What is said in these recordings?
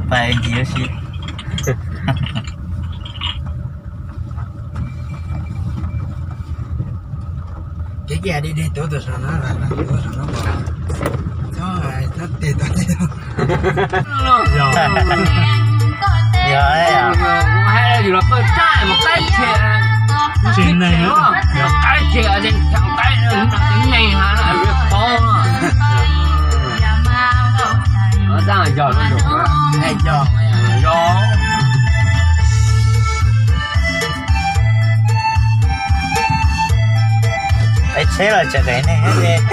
Pais ncig ua si. Kev kiag deb deb tuav tus saum no, tuav saum no, txhob txhob tes tau. Yog, yog, yus los pawg tsaib mus qaib tshem, tsis neeg, qaib tshem, qaib, neeg has, yog, yog. Peb tsheb los tseem qev neeg thiab.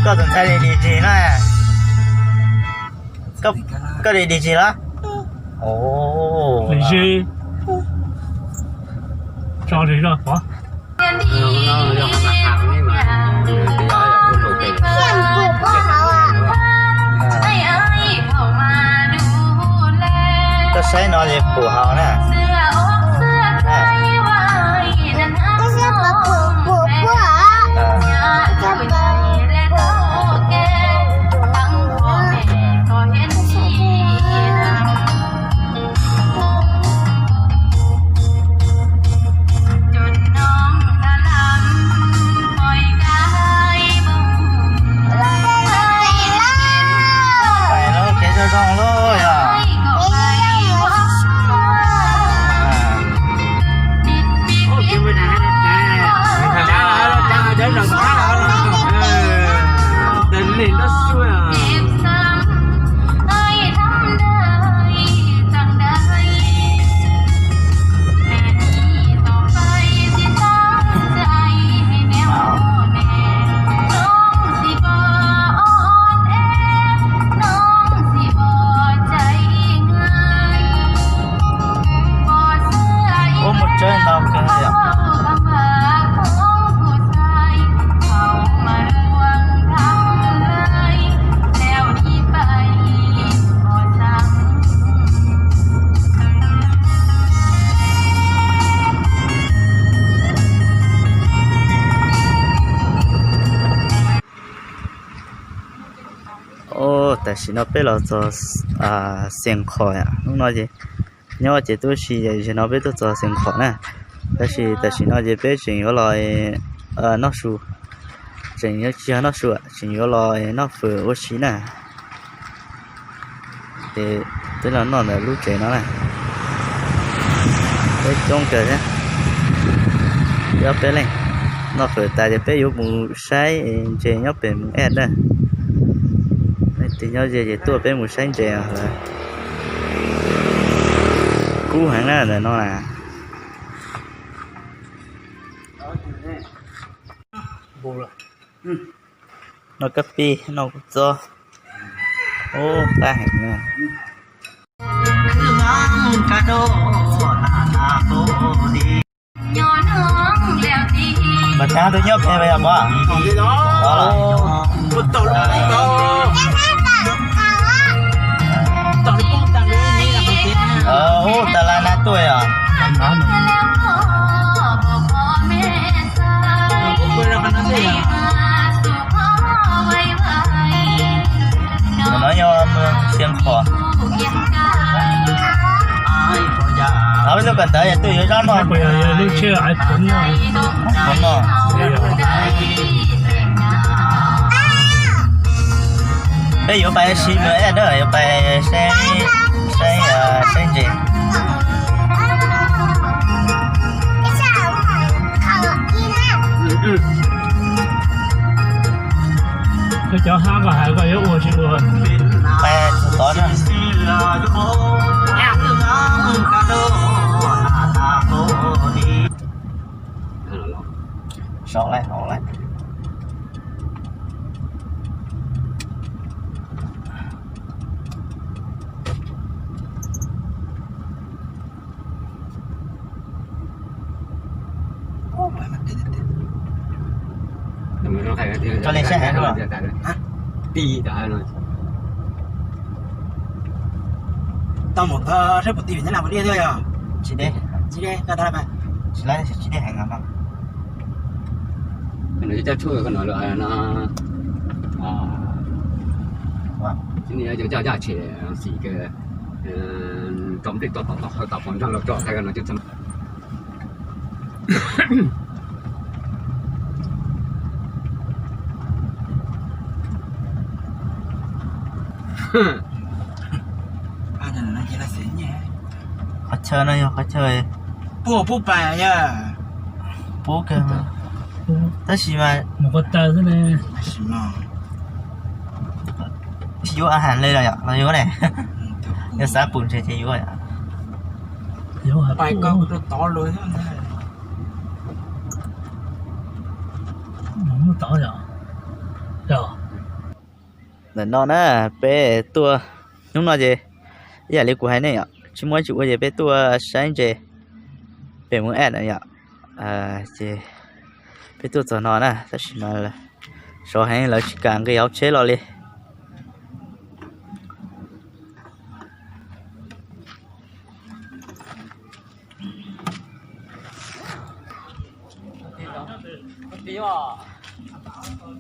Koj tus ntxhais li dim zis na. Koj li dim zis los? Dim zis. Tso zis zog pov. Koj saib no ces pum haus na. Pais lub kev zoo zoo lub yog. Ua mus tsawg ntau kawg li os. Tam sim no peb los txog Xeev Khuam, hnub no ces nyob ces tuaj si, zaum no peb tuaj txog Xeev Khuam na. Tab sis tam sim no ces peb tseem yuav los noj su, tseem yuav tsis yog noj su, tseem yuav los noj fawm ua si na. Ces peb los noj ntawm lub tsev no na. Peb coob kawg thiab, peb ob peb leej. Noj fawm tas ces peb yuav mus saib ntses nyob pem mus ej na. Leej twg nyob ze ces tuaj peb mus saib ntses os lawm. Kub heev na ntawm no na. Noj kab pij noj kub txob. Ub, qab heev na. Mas tag tus nyob pem yog pom. Ub, tas las na tuaj os. Ntawm no yog Xeev Khuam. Peb tuaj kawm ntawv yog tuaj yuav zaub noj. Peb yuav pais siv mus ej na, yuav pais saib, saib ntses. Koj cov hab koj hais koj yuav ua tsis ua. Pais txog tod na. Saum lawm, saum lawm. Tso li saib heev. Tau mus saib puas ti na, puas deb thiab yog? Tsis deb. Tsis deb, tsis deb heev no. Cov tshuaj ko no, no, ces nej yuav coj coj tshem xim ko, rau nplej tuaj tom tom qhov tom pom nrog los tso tag no coj txog. Qhov chaw no yog qhov chaw pub pub pas, pub kawg, tab sis mas tsis yuav a has li los yom, los yuav ne? Yog xav pum ntses ces yuav. Ntawm no na, peb tuaj hnub no ces ib yam li kuv hais nej yom, tsis muaj tsis ua ces peb tuaj saib ntses pem Moos Aj na yom. Ces peb tuaj txog no na, tab sis mas sov heev lawv tsis kam nqis hauv tsheb los li.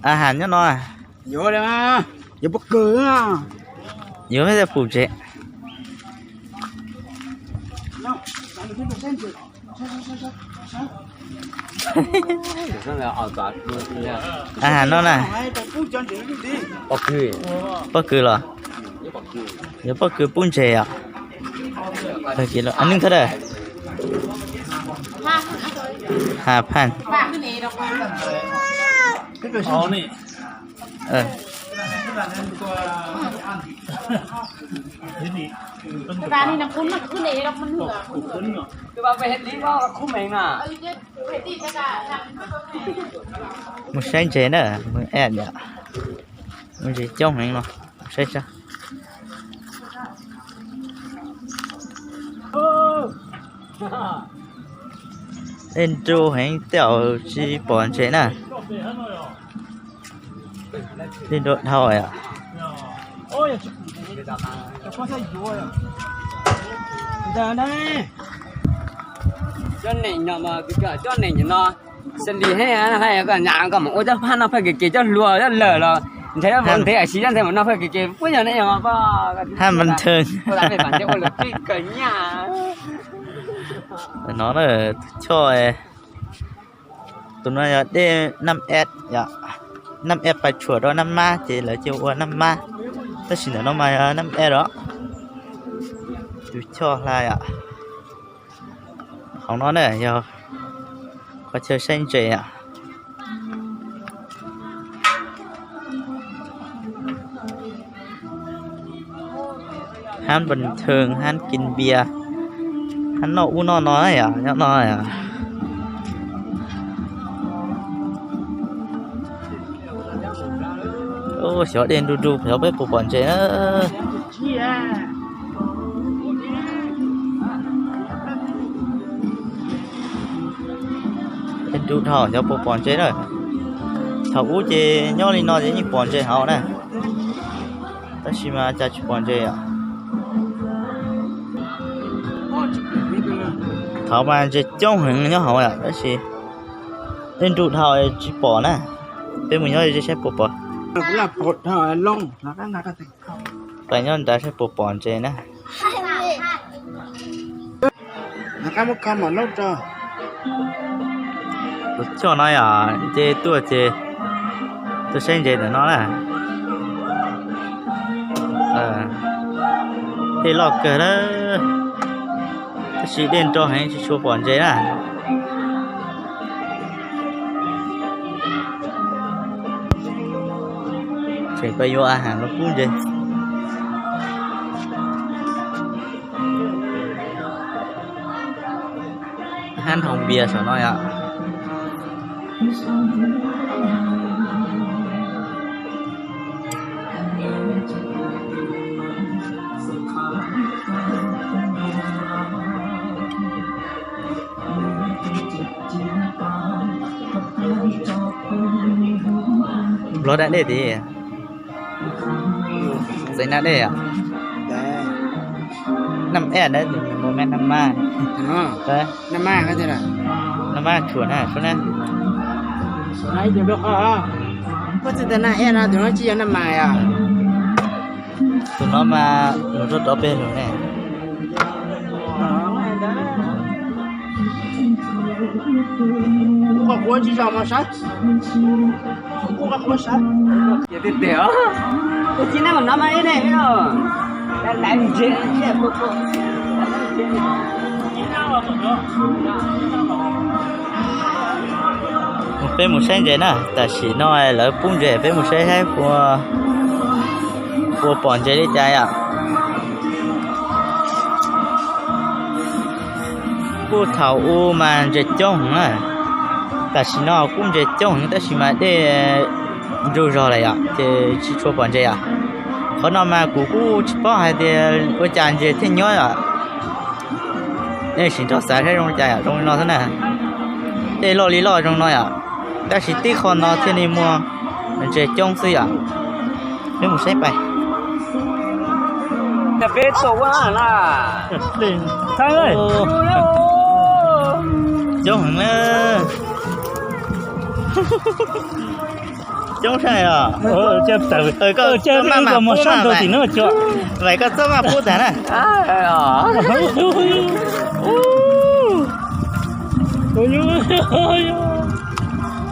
A has nyob no, yuav pob kws, yuav pum ntses. A has no na, pob kws los, yuav pob kws pub ntses os. Neeg thab dab, ha phan. Mus saib ntses na, mus ej yom, mus ntses coob heev no, saib sab. Dej nrug heev tej zaum tsis pom ntses na. Dej nrug dhau os. Cov neeg no, cov neeg no, xws li hais nyam kom mus ua cov phaj noj phaj kev kev coj hlua coj lawm los nrhiav cov ntev as siv cov ntev mus noj phaj kev kev puab yog ne. Hab npas thwg. No na, tus choj, tus no yog dej Naj Eb, Naj Eb pais tshuam rau Naj Mab ces lawv cia ua Naj Mab, tab sis ntawm no mas yog Naj Eb os. Tus choj hla yom. Hauv no na yog qhov chaw saib ntses yom. Hab npas thwg, hab kis npias, hab noj ub noj no yom, nyob no yom. Xyov dej nrug nrug xyov peb puas pom ntses na. Dej nrug dhau xyov puas pom ntses na. Thaum ub ces nyob li no ces yeej pom ntses hauv na, tab sis mas cas tsis pom ntses yom. Thaum mas ntses coob heev nyob hauv yom, tab sis dej nrug dhau tsis pom na. Peb mus nyob ze saib puas pom. Pais nyob nrad saib puas pom ntses na. Tus choj no yom, ces tuaj ces tuaj saib ntses ntawm no na. Dej loj kawg lawm, tab sis dej nrog heev tsis tshua pom ntses na. Tseem pais yuav a has los pub ntses. Hab nthoo npias saum no yom. Nplog da dej tid. Xaiv na dej yom. Nam ej na, mus me nam maj. Nam maj tshuam na, sub na. Koj tsis tas na, eb no tus no tsis yog naj mas yom. Tus no mas lus rau rov peg lus ne. Kuv tsis zoo mas sab. Kuv tsis zoo mas sab. Ces tes tes os, kuv tsis naj mas no mas ib ne os. Lawv ntse. Peb mus saib ntses na, tam sim no lawv pub ntses, peb mus saib saib puas, puas pom ntses li cas yom. Kuj thaum ub mas ntses coob heev na, tam sim no kuj ntses coob heev tab sis mas dej ntsug zog lawm yom, ces tsis tshua pom ntses yom. Qhov no mas kuv kuj tsis paub hais tias ua cas ntses thiaj nyob yom. Nej sim nrog xav saib zoo li cas yom, zoo li no xwb na. Dej loj li loj zoo no yom, tab sis tib qho no thiaj li muaj ntses coob xwb yom. Peb mus saib pais. Coob heev na. Coob saib os. Koj maj maj pub mas, Vais, koj txhob maj pub tag na.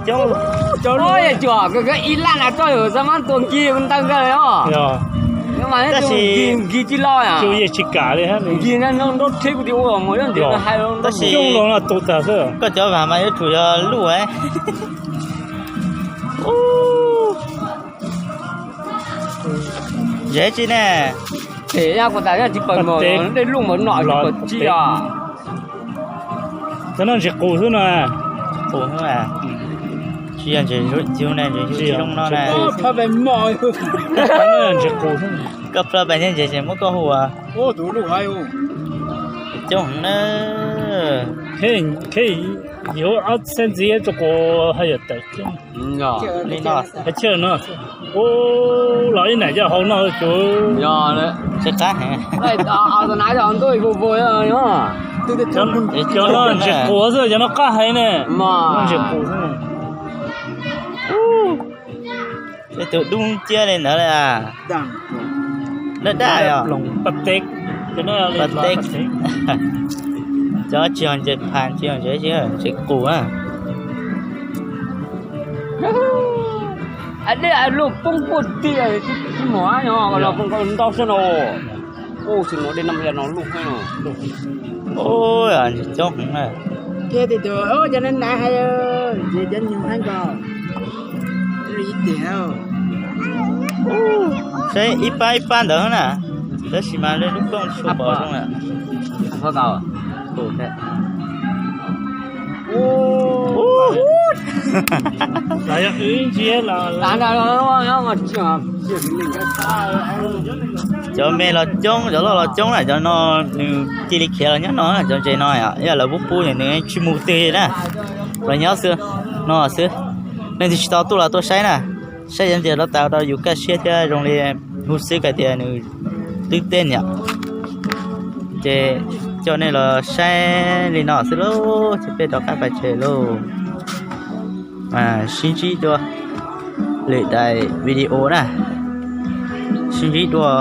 Coob, coob, ib laj na koj yuav txhob maj tua nkig ntawd nkawd os. Tab sis nkig tsis los, nkig nrov rhib kuv tis ua mus ib ntsis hais tab sis coob los no tus tag xwb. Koj cov vam mas yuav tsum yog luj. Ntses tsi ne? Ces yog kuv tas yog tsis pawg mos, dej luj mas no tsis pawg tsi os. Cov no ntses qus xwb no. Qus xwb. Tsis yog ntses zoo ne, ntses zoo no na. Ntses qus xwb. Koj plab pes thiab ntses ces muab koj hu. Coob heev na. Yuav ob txhiab ntxiv rau kuv haj yam tawm coob. Li no, ua los ib nam coj hauv no tsuav. Tsis qab heev. Cov no ntses qus xwb, cov no qab heev ne. Ntses qus xwb. Tej tus dub ciab li ntawd li. Daj daj os. Paj teb. Cov tsis yog ntses phas, tsis yog ntses, ntses qus na. Dej luj poob puag tim tsis mos nyo los ntau xwb no. Ua tsis no dej no no luj. Ntses coob heev na. Thiab tus cov na hais, ntses cov nyuj heev ko. Saib ib pab ib pab ntawd na, tab sis mas lub kooj tsis pom zoo lawm. Cov me los coob, cov loj los coob na, cov no nws cia li khiav los nyob no, cov ntses no yog lawv pub pub nws tsis mus twg na, los nyob xwb no xwb. Nej twg tsis tau tuaj los tuaj saib na, saib cov ntses no tas rau yus kaj siab thiab zoo li hu xwb hais tias nws twb teb yom. Ces coj nej los saib li no xwb lauj, ces peb rov qab pais tsev lauj. Sib ntsib dua lwm daim video na, sib ntsib dua.